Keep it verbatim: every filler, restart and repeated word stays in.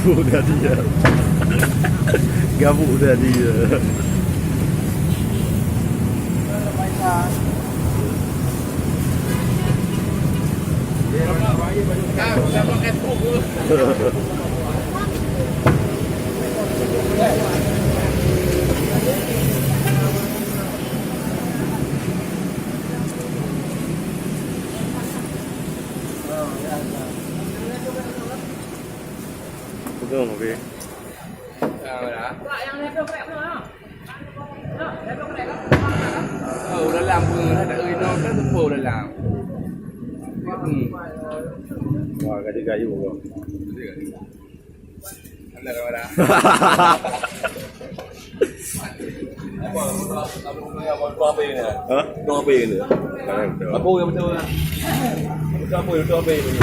Gabuk tadi ya. Gabuk tadi ya. Pegang, Abi. Oh, dalam pun ada inoe kan, teupeu dalam. Hmm. Wah, gaji kayu, bro. Ada kamera. Apa, apa, apa, apa ini? Hah? Itu apa ini? Apa yang betul? Betul apa, betul apa ini?